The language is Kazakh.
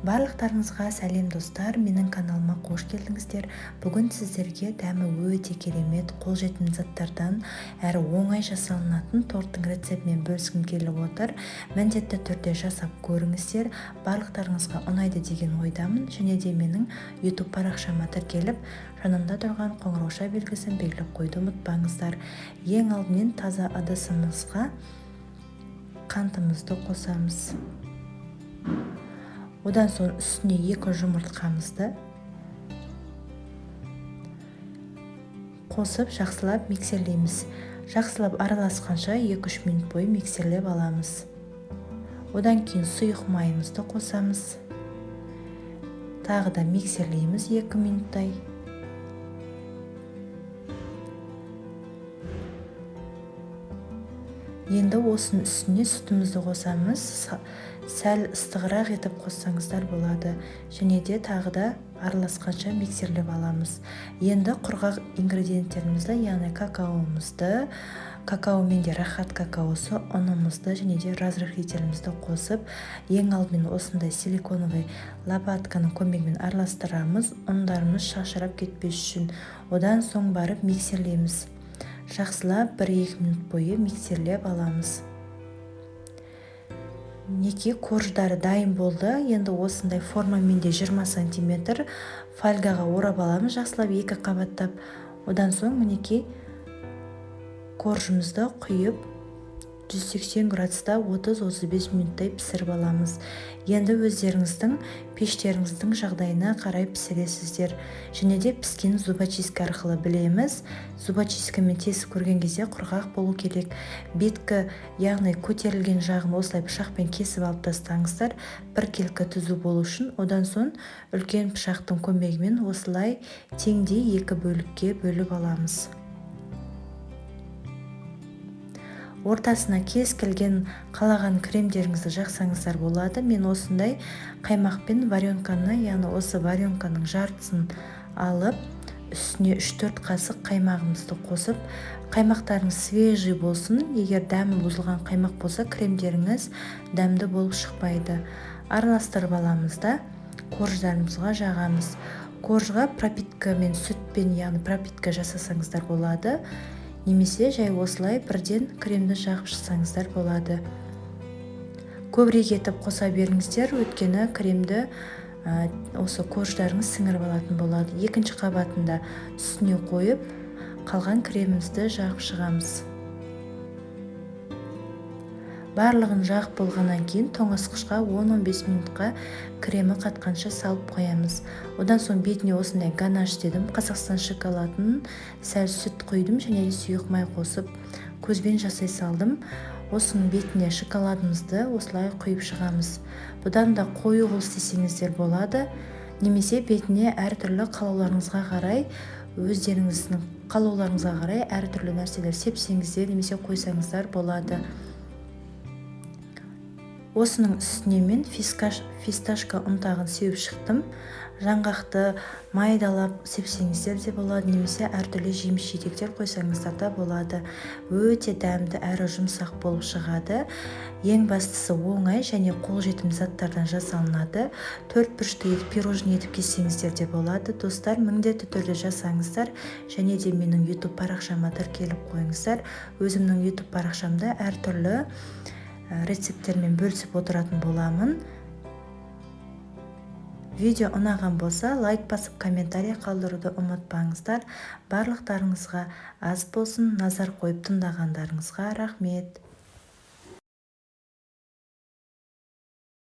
Барлықтарыңызға сәлем, достар! Менің каналыма қош келдіңіздер. Бүгін сіздерге дәмі өте керемет, қолжетімді заттардан әрі оңай жасалынатын торттың рецептімен бөліскім келіп отыр. Міндетті түрде жасап көріңіздер, барлықтарыңызға ұнайды деген ойдамын. Және де менің YouTube парақшама тіркеліп, жанында тұрған қоңырауша белгісін белгілеп қоюды ұмытпаңыздар. Ең алдымен таза ыдысымызға қантымызды қосамыз. Одан соң үстіне 2 жұмыртқамызды қосып, жақсылап миксерлейміз. Жақсылап араласқанша 2-3 минут бойы миксерлеп аламыз. Одан кейін сұйық майымызды қосамыз. Тағы да миксерлейміз 2 минуттай. Енді осының үстіне сүтімізді қосамыз. Сәл ыстығырақ етіп қоссаңыздар болады. Және де тағы да араласқанша миксерлеп аламыз. Енді құрғақ ингредиенттерімізді, яғни какаомызды, какао менде Рахат какаосы, ұнымызды және де разрыхлителімізді қосып, ең алдымен осындай силиконовый лопатканың көмегімен араластырамыз, ұндарымыз шашырап кетпес үшін. Одан соң барып миксерлейміз. Жақсылап 1-2 минут бойы миксерлеп аламыз. Неке корждары дайын болды. Енді осындай формамен де 20 сантиметр фольгаға орап аламыз, жақсылап 2 қабаттап. Одан соң мінекей коржымызды құйып 180 градуста 30-35 минуттай пісіріп аламыз. Енді өздеріңіздің пештеріңіздің жағдайына қарай пісіресіздер. Және де піскенін зубочистка арқылы білеміз. Зубочисткамен тесіп көрген кезде құрғақ болу керек. Беткі, яғни көтерілген жағын осылай пышақпен кесіп алып тастаңыздар, біркелкі түзу болу үшін. Одан соң үлкен пышақтың көмегімен осылай теңдей 2 бөлікке бөліп аламыз. Ортасына кез келген қалаған кремдеріңізді жақсаңыздар болады. Мен осындай қаймақ пен варенканы, яғни осы варенканың жартысын алып, үстіне 3-4 қасық қаймағымызды қосып, қаймақтарыңыз свежий болсын. Егер дәмі бұзылған қаймақ болса, кремдеріңіз дәмді болып шықпайды. Араластырып аламыз да, корждарымызға жағамыз. Коржға пропитка мен сүтпен, яғни пропитка жасасаңыздар болады. Немесе жай осылай бірден кремді жағып шықсаңыздар болады. Көбірек етіп қоса беріңіздер, өйткені кремді осы корждарыңыз сіңіріп алатын болады. Екінші қабатында үстіне қойып, қалған кремімізді жағып шығамыз. Барлығын жағып болғаннан кейін тоңазытқышқа 10-15 минутқа кремі қатқанша салып қоямыз. Одан соң бетіне осындай ганаш дедім, Қазақстан шоколадын, сәл сүт құйдым және де сұйық май қосып көзбен жасай салдым. Осының бетіне шоколадымызды осылай құйып шығамыз. Бұдан да қою қылып істесеңіздер болады, немесе бетіне әртүрлі қалауларыңызға қарай, өздеріңіздің қалауларыңызға қарай әртүрлі нәрселер сепсеңіздер немесе қойсаңыздар болады. Осының үстіне мен фисташка ұнтағын сеуіп шықтым. Жаңғақты майдалап сепсеңіздер де болады, немесе әртүрлі жеміс жидектер қойсаңыздар да болады. Өте дәмді әрі жұмсақ болып шығады. Ең бастысы оңай және қолжетімді заттардан жасалынады. 4 бұрышты етіп пирожный етіп кессеңіздер де болады. Достар, міндетті түрде жасаңыздар және де менің YouTube парақшама тіркеліп қойыңыздар. Өзімнің YouTube парақшамда әртүрлі рецепттермен бөлісіп отыратын боламын. Видео ұнаған болса, лайк басып, комментарий қалдыруды ұмытпаңыздар. Барлықтарыңызға ас болсын, назар қойып тыңдағандарыңызға рахмет.